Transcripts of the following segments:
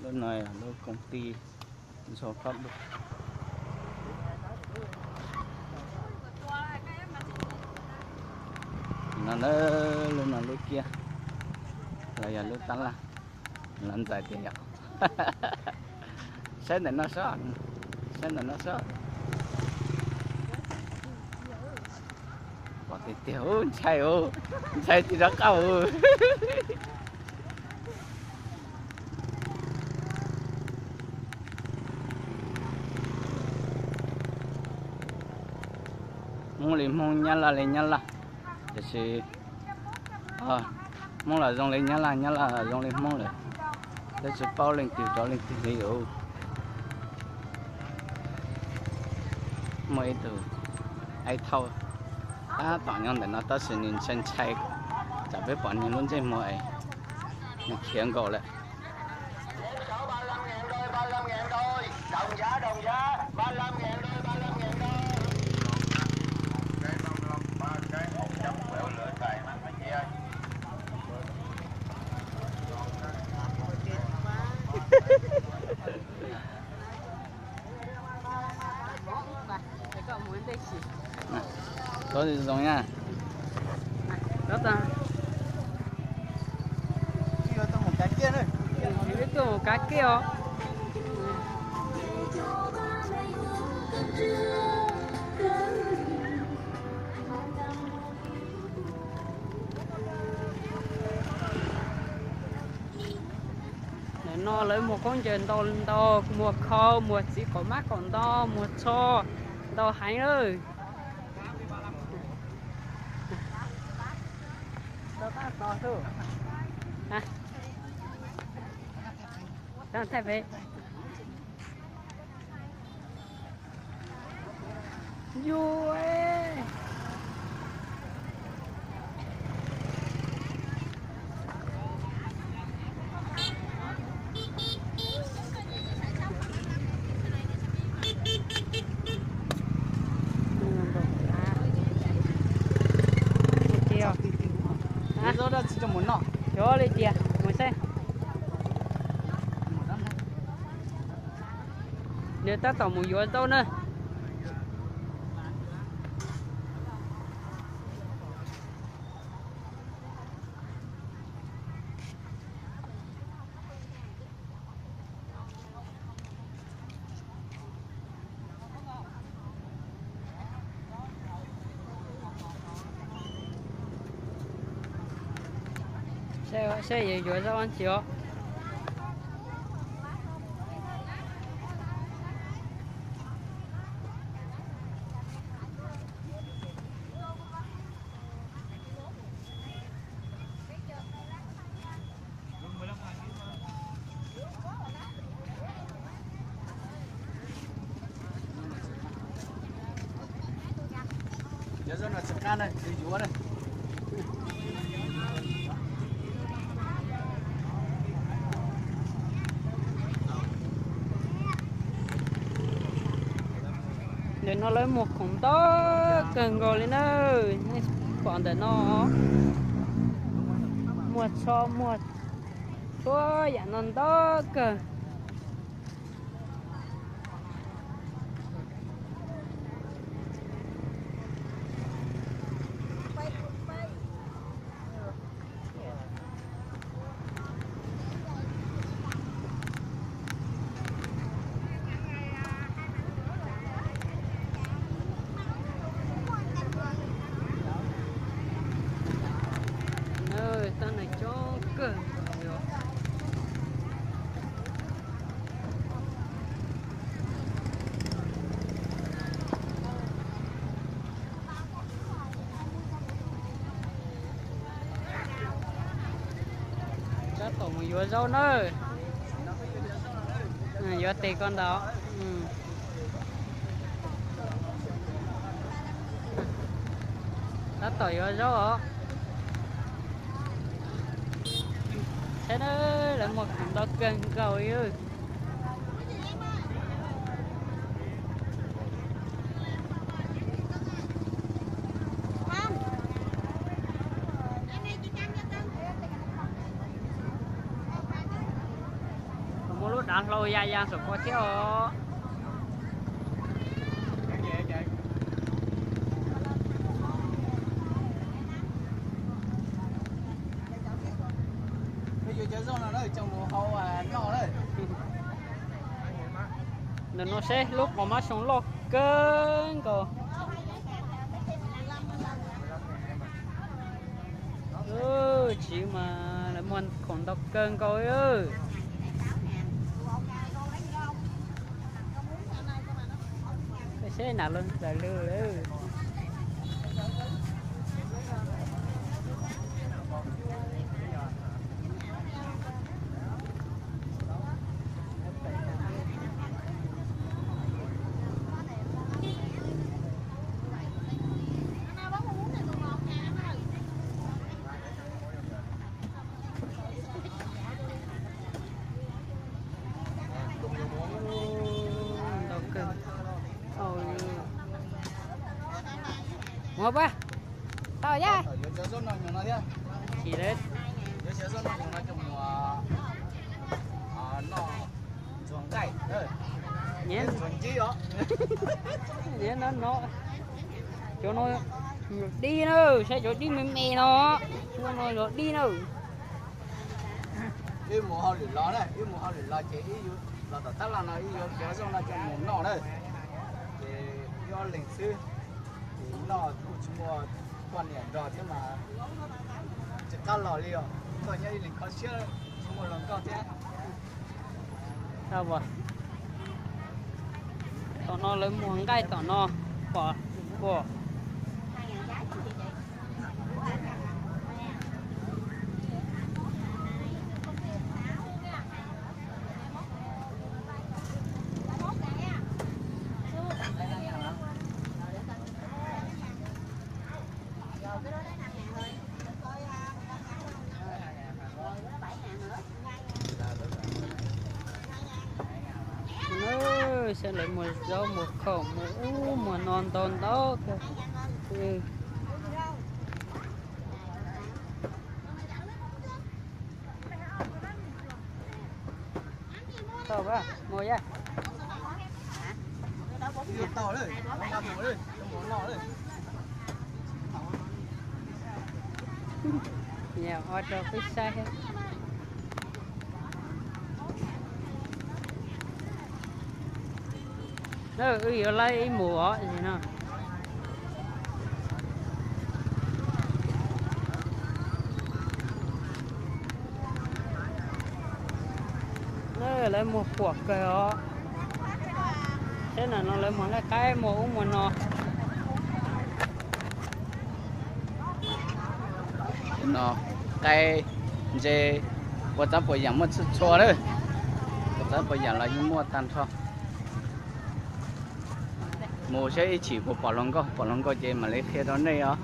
Lub no yog lub koom tij ntxhua khob dua. No na, lub no lub ciab los yog lub tab laj, los ntxais tiag yom. Saib ntawm no sob, saib ntawm no sob. Pom tiag tiag, ntshai, ntshai tsis rov qab. Hmoob li Hmoob, Nyab Laj li Nyab Laj, tiam sis Hmoob los zoo li Nyab Laj, Nyab Laj los zoo li Hmoob lawm. Peb tsis paub leej twg rau leej twg li os. Muaj ib tug aib thauj tab tom nyob ntawm no tab sis nws ntshai ntshai, tsam peb pom nws lub ntsej muag es nws khiav nkaus lawm. Tuaj zoo na. Tuaj mus kav kiab os. Ntawm no lawv muag khaub ncaws ntau ntau, muag khau, muag txiv qaum mab qaum nto, muag tsho, ntau heev lawm. Thaij pem. Yuav. Yuav li tiag, mus saib. Nws tab tom mus yuav zaub na. Saib, saib yuav zaub ntsis os. Ntawm no lawv muag khoom ntau kawg nkaus li na. Nej pom ntawm no muag tsho, muag txhua yam no ntau kawg. Tau neeg coob kawg. Tab tom mus yuav zaub nawb. Yuav tes ko ntawd. Tab tom yuav zaub os. Saib na, lawv muag khoom ntau kawg nkaus li. Muaj lub Dav hlau ya ya saum ko thiab os. Ntawm no seb lub qos mab xyoo loj kawg nkaus. Tsiv mas lawv muag khoom ntau kawg nkaus. Seb nas lawv txawm lw lawm. Ua pa tau ya. Sim lawv no, cov no dib na, saib cov dib me me no, cov no yog dib na. Wb mus hauj lwm los na, wb mus hauj lwm los ces wb los tom tab laj no wb yuav cov zaub no coj mus noj na. Ces wb ob leeg xwb, ces noj kuj tsis muaj poj niam nrog thiab mas tsis qab los li os. Koj nyob ib leeg kho siab tsis muaj hluas nkauj thiab. Tom no lawv muag nqaij tom no, pom, pom. Saib lawv muag zaub muag khoom muag ub muag no ntau ntau kawg. Tau, mus ya. Ua rau peb saib. Wb yuav laib ib mus os no. Lawv muag puam kawg os. Saib ntawm no lawv muag nqaij qaib muag ub muag no. No, qaib, ntse, puas txav puas yam muaj txhua txhua lawm. Puas txav puas yam los yeej muaj tag nrho. Mus saib ib chim puas pom hluas nkauj, pom hluas nkauj ces mam li qhia rau nej os.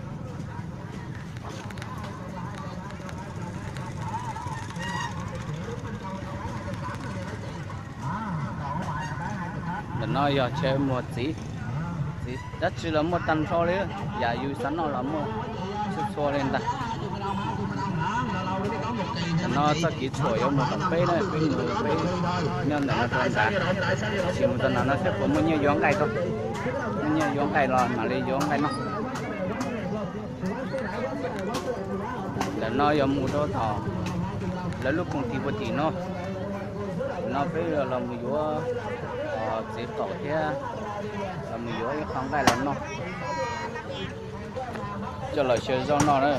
Ntawm no yog chaw muag txiv, txiv dab tsi los muaj tag nrho li, yam yus xav noj los muaj txhua txhua li ntag. Ntawm no txoj kev tshuam yuav mus tom peb na, peb mus peb nyob ntawm no rau nrad, tab sis mus rau ntawm no seb puas muaj nyiaj yuav nqaij tau, muaj nyiaj yuav nqaij los mam li yuav nqaij noj. Ntawm no yog mus rau tom lawv lub koom tim puag tim no. No peb los mus yuav txiv qaum thiab los mus yuav ib qho nqaij los noj, coj los xyaw zaub noj na.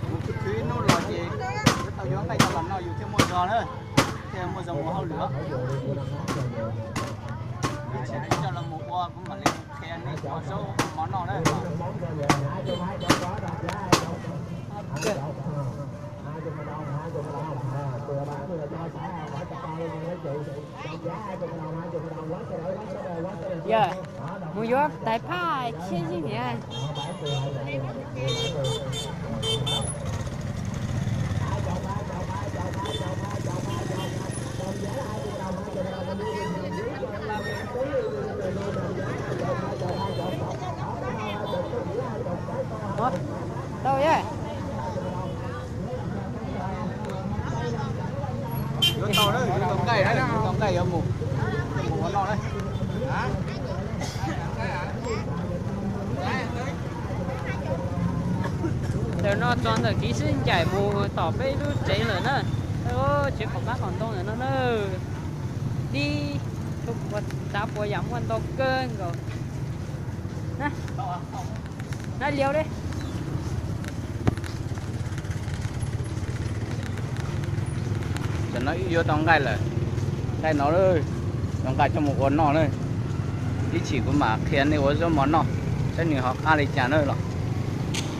Mus khwv ib hnub los ces yuav tau yuav nqaij coj los noj yus thiaj muaj zog na, thiaj muaj zog mus hauj lwm. Coj los mus ua kuv mam li qhia nej ua zaub mov noj na. Yog mus yuav tais phaj thiab zib niam. Tau ye. Yuav tau, yuav tau nqaij, yuav tau nqaij yuav mus, mus ua noj na. Ntawm no txog ntawm kev sib ncaim mus tom peb lub tsev lawm na. Tsev qhov pab qhov ntoo ntawm no na. Dib, tsav puas yam muaj ntau kawg nkaus. Na, na liau li. Tam no wb yuav tau nqaij lawm. Nqaij no, yuav nqa coj mus ua noj na. Ib chim kuv mam qhia nej ua zaub mov noj, saib nws ho qab li cas na los.